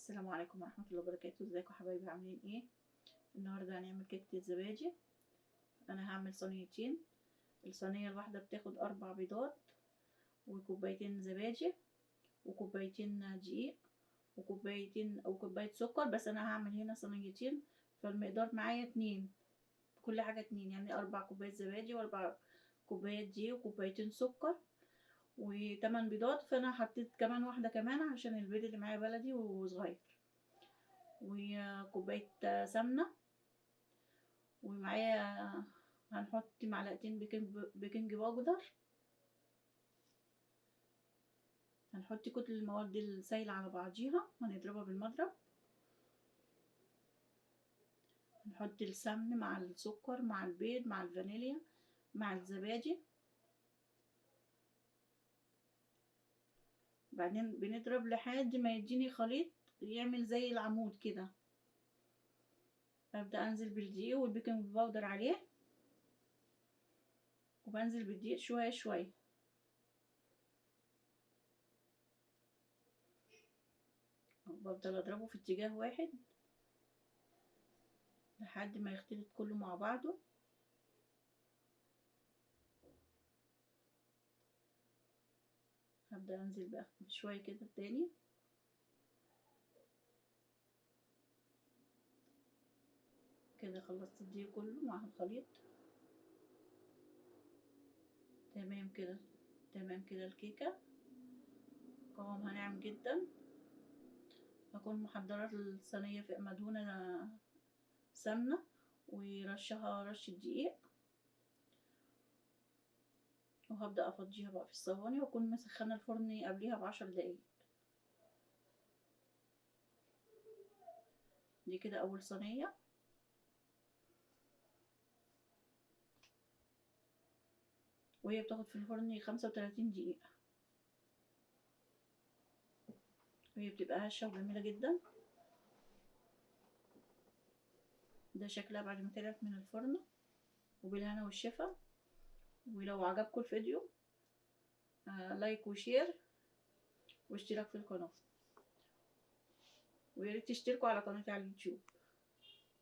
السلام عليكم ورحمة الله وبركاته. ازيكم حبايبي، عاملين ايه؟ النهاردة هنعمل كيكة الزبادي. انا هعمل صينيتين. الصينية الواحدة بتاخد 4 بيضات وكوبايتين زبادي وكوبايتين دقيق وكوبايتين وكوباية سكر، بس انا هعمل هنا صينيتين فالمقدار معايا 2، كل حاجة 2، يعني 4 كوبايات زبادي و4 كوبايات دقيق وكوبايتين سكر و8 بيضات. فانا حطيت كمان واحدة كمان عشان البيض اللي معايا بلدي وصغير، وكوبايه سمنه، ومعايا هنحط معلقتين baking powder. هنحط كل المواد السايله على بعضيها وهنضربها بالمضرب. هنحط السمن مع السكر مع البيض مع الفانيليا مع الزبادي، بعدين بنضرب لحد ما يديني خليط يعمل زي العمود كده. ببدأ انزل بالدقيق وال baking powder عليه، وبنزل بالدقيق شوية شوية. بفضل اضربه في اتجاه واحد لحد ما يختلط كله مع بعضه. هبدأ انزل بقى شوية كده تاني. كده خلصت الدقيق كله مع الخليط. تمام كده، تمام كده. الكيكة قوامها ناعم جدا. هكون محضرة الصينية في مدهونة سمنة ورشها رشة دقيق، وهبدأ افضيها بقى في الصواني، واكون مسخنة الفرن قبليها ب10 دقايق. دي كده اول صينية. وهي بتاخد في الفرن 35 دقيقة، وهي بتبقى هشة وجميلة جدا. ده شكلها بعد ما طلعت من الفرن. وبالهنا والشفا. ولو عجبكم الفيديو like و share واشتراك في القناة، وياريت تشتركوا على قناتي على اليوتيوب.